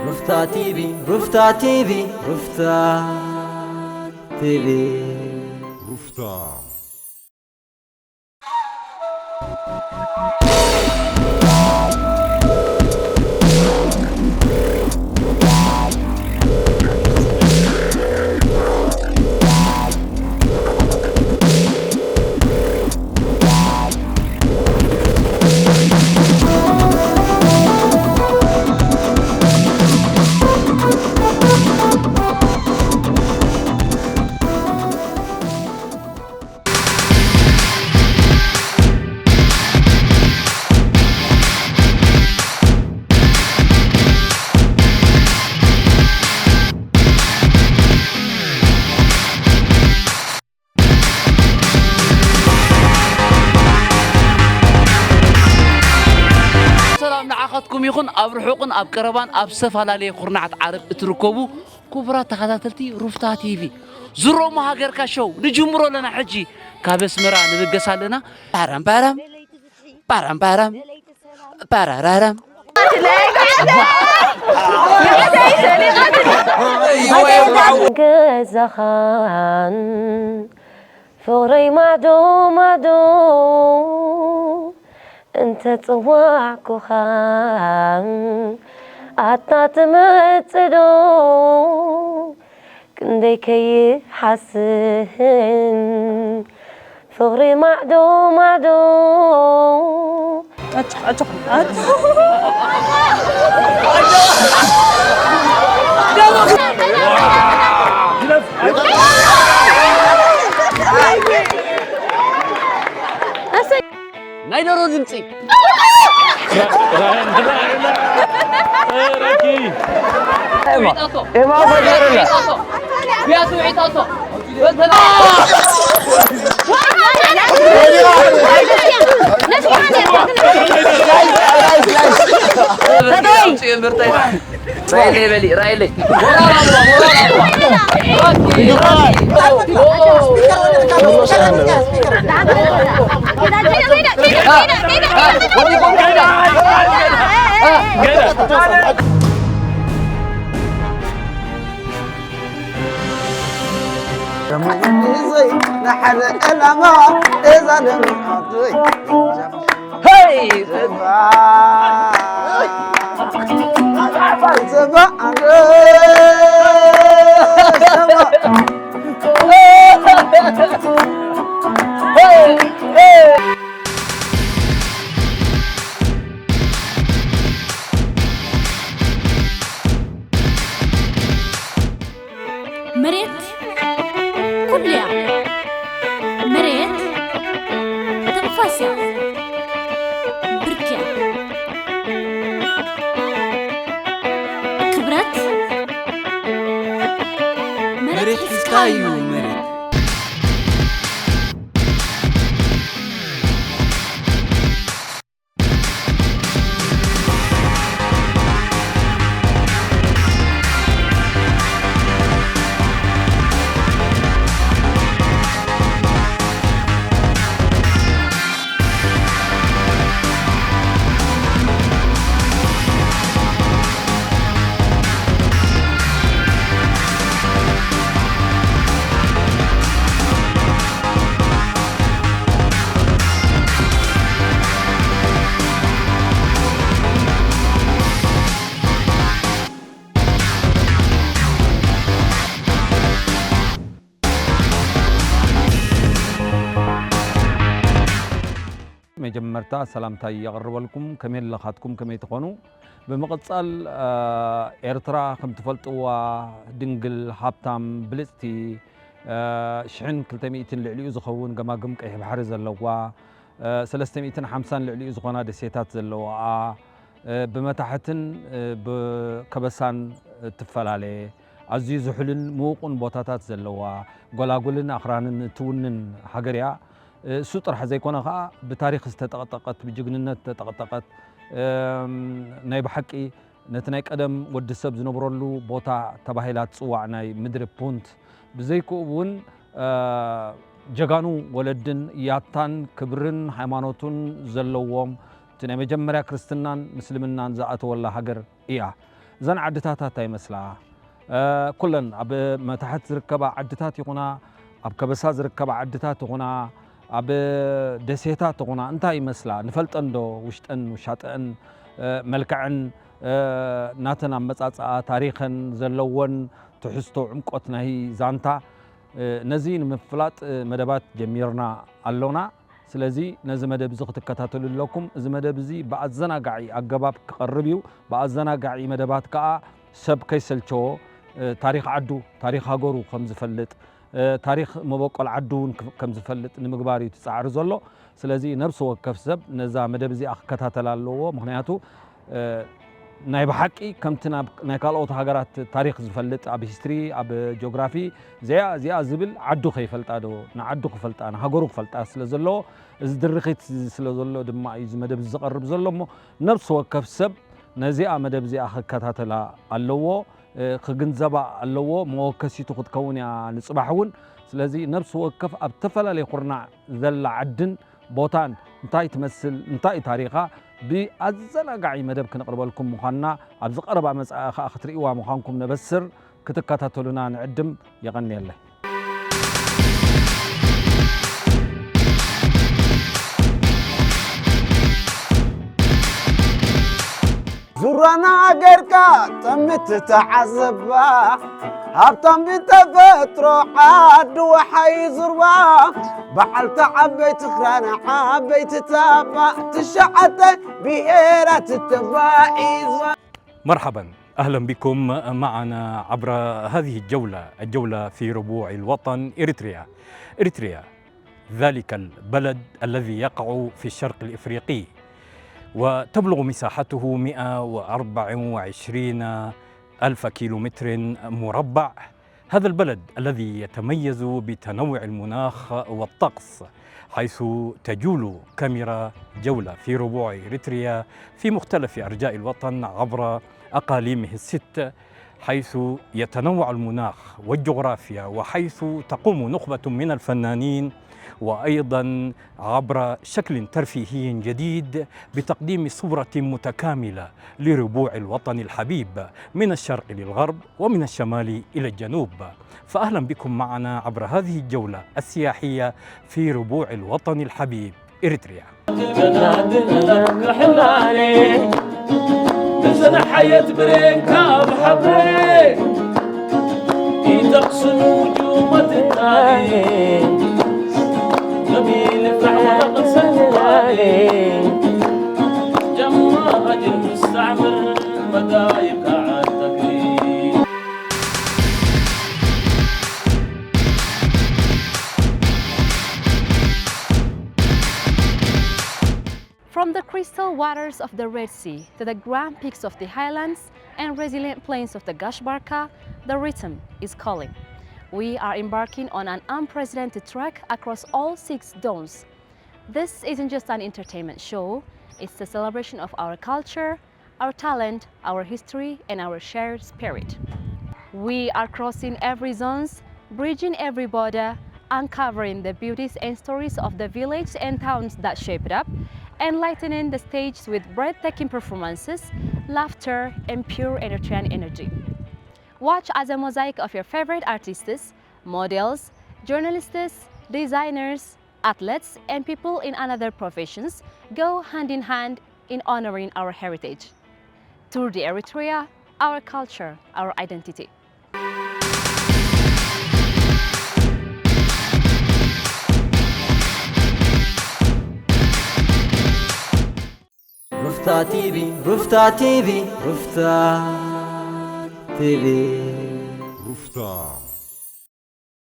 ሩፍታ ቲቪ፣ ሩፍታ ቲቪ፣ ሩፍታ ቲቪ። ሩፍታ። ሰላም ንዓኻትኩም ይኹን፣ ኣብ ርሑቕን ኣብ ቀረባን ኣብ ዝተፈላለየ ኩርናዓት ዓረብ እትርከቡ ክቡራት ተኸታተልቲ ሩፍታ ቲቪ፣ ዝሮሞ ሃገርካ ሾው ንጅምሮ ኣለና። ሕጂ ካብ ኣስመራ ንብገስ ኣለና። ባራም ባራም፣ ባራም ባራም፣ ባራራራም። ገዛኻን ፍቕረይ ማዶ ማዶ እንተ ጽዋዕኩኻ ኣታ ትመጽእ ዶ? ክንደይ ከይሓስን ፍቕሪ ማዕዶ ማዕዶ። ኣጭ-፣ ኣጭ-፣ ኣጭ-፣ ናይ ዶሮ ድምፂ። ኤማ፣ ኤማ ፈገረላ። ቢያቱ ዒጣቶ። ራይለይ በሊ፣ ራይለይ። ንሓደ ዕላማ እዛ ለምዓተይ ሄይ! መሬት ኩሉ እያ። መሬት ትንፋስ እያ። ብርክ እያ። ክብረት መሬት ሒዝካ እዩ መሬት። መጀመርታ ሰላምታይ የቕርበልኩም። ከመይ ኣለኻትኩም? ከመይ ትኾኑ? ብምቕጻል፣ እ፣ ኤርትራ ከም ትፈልጥዋ ድንግል፣ ሃብታም፣ ብልጽቲ፣ እ፣ ሽሕን ክልተ ሚእትን ልዕሊኡ ዝኸውን ገማግም ቀይሕ ባሕሪ ዘለዋ፣ እ፣ ሰለስተ ሚእትን ሓምሳን ልዕሊኡ ዝኾና ደሴታት ዘለዋኣ፣ እ፣ ብመታሕትን፣ እ፣ ብከበሳን እትፈላለ፣ ኣዝዩ ዝሑልን ምዉቕን ቦታታት ዘለዋ፣ ጎላጉልን ኣኽራንን እትውንን ሃገር እያ። እ፣ እሱ ጥራሕ ዘይኮነ ኸኣ፣ ብታሪኽ ዝተጠቕጠቐት፣ ብጅግንነት ዝተጠቕጠቐት፣ እም፣ ናይ ብሓቂ ነቲ ናይ ቀደም ወዲ ሰብ ዝነብረሉ ቦታ ተባሂላ ትጽዋዕ ናይ ምድሪ ፑንት ብዘይክኡ እውን፣ እ፣ ጀጋኑ ወለድን ያታን ክብርን ሃይማኖቱን ዘለዎም፣ እቲ ናይ መጀመርያ ክርስትናን ምስልምናን ዝኣተወላ ሃገር እያ። እዘን ዓድታታ እንታይ ይመስላ? እ፣ ኩለን ኣብ መታሕት ዝርከባ ዓድታት ይኹና፣ ኣብ ከበሳ ዝርከባ ዓድታት ይኹና፣ ኣብ ደሴታት ይኹና፣ እንታይ ይመስላ? ንፈልጠን ዶ? ውሽጠን፣ ውሻጠአን፣ እ፣ መልክዐን፣ እ፣ ናተን ኣመጻጽኣ፣ ታሪኸን፣ ዘለወን ትሕዝቶ፣ ዕምቆት ናይ ዛንታ፣ እ፣ ነዚ ንምፍላጥ፣ እ፣ መደባት ጀሚርና ኣሎና። ስለዚ ነዚ መደብ እዚ ክትከታተሉ ኣለኩም። እዚ መደብ እዚ ብኣዘናጋዒ ኣገባብ ክቐርብ እዩ። ብኣዘናጋዒ መደባት ከኣ ሰብ ከይሰልቸዎ፣ እ፣ ታሪኽ ዓዱ፣ ታሪኽ ሃገሩ ከም ዝፈልጥ፣ እ፣ ታሪኽ መበቆል ዓዱ እውን ክ-፣ ከም ዝፈልጥ ንምግባር እዩ እቲ ጻዕሪ ዘሎ። ስለዚ ነብሲ ወከፍ ሰብ ነዛ መደብ እዚኣ ክከታተላ ኣለዎ። ምኽንያቱ፣ እ፣ ናይ ብሓቂ ከምቲ ናብ ናይ ካልኦት ሃገራት ታሪኽ ዝፈልጥ፣ ኣብ ሂስትሪ፣ ኣብ ጂኦግራፊ፣ እዚኣ፣ እዚኣ ዝብል ዓዱ ከይፈልጣ ዶ፣ ንዓዱ ክፈልጣ፣ ንሃገሩ ክፈልጣ ስለ ዘለዎ፣ እዚ ድርኺት እዚ ስለ ዘሎ ድማ እዩ እዚ መደብ እዚ ዝቐርብ ዘሎ። እሞ ነብሲ ወከፍ ሰብ ነዚኣ መደብ እዚኣ ክከታተላ ኣለዎ፣ እ፣ ክግንዘባ ኣለዎ። መወከሲቱ ክትከውን እያ ንጽባሕ እውን። ስለዚ ነብሲ ወከፍ ኣብ ተፈላለየ ኩርናዕ ዘላ ዓድን ቦታን እንታይ ትመስል፣ እንታይ እዩ ታሪኻ፣ ብኣዘናጋዒ መደብ ክንቕርበልኩም ምዃንና ኣብዚ ቀረባ መጻኢ ከኣ ክትርእይዋ ምዃንኩም ነበስር። ክትከታተሉና ንዕድም። የቐንየለይ። ዙራና ሃገርካ ጠምት ተዓዘባ፣ ሃብታም ብተፈጥሮ ዓዲ ወሓይ ዙርባ፣ በዓልቲ ዓበይቲ ክራና ዓበይቲ ታባ፣ ትሽዓተ ብሄራት ተባኢዝባ። مرحبا، أهلا بكم معنا عبر هذه الجولة، الجولة في ربوع الوطن إريتريا. إريتريا، ذلك البلد الذي يقع في الشرق الإفريقي، وتبلغ مساحته مئة وأربعة وعشرين ألف كيلومتر مربع. هذا البلد الذي يتميز بتنوع المناخ والطقس، حيث تجول كاميرا جولة في ربوع إريتريا في مختلف أرجاء الوطن عبر أقاليمه الست، حيث يتنوع المناخ والجغرافيا، وحيث تقوم نخبة من الفنانين وأيضا عبر شكل ترفيهي جديد بتقديم صورة متكاملة لربوع الوطن الحبيب من الشرق للغرب ومن الشمال إلى الجنوب. فأهلا بكم معنا عبر هذه الجولة السياحية في ربوع الوطن الحبيب إريتريا. ብዘን ሓየት ብሬንካ ብሓብሬ ይጠቕሱ ንጁመትታሪ ነቢል ፍራዕ ወረቕ ሰንዋሪ ጀማጅር ምስተዕምር መዳይካ ዓተግሪ። From the crystal waters of the Red Sea to the grand peaks of the highlands and resilient plains of the Gash Barka, the rhythm is calling. We are embarking on an unprecedented trek across all six zones. This isn't just an entertainment show, it's a celebration of our culture, our talent, our history, and our shared spirit. We are crossing every zones, bridging every border, uncovering the beauties and stories of the villages and towns that shaped up, enlightening the stage with breathtaking performances, laughter, and pure Eritrean energy. Watch as a mosaic of your favorite artists, models, journalists, designers, athletes, and people in another professions go hand in hand in honoring our heritage. Tour de Eritrea, our culture, our identity. ሩፍታ ቲቪ ሩፍታ ቲቪ ሩፍታ ቲቪ ሩፍታ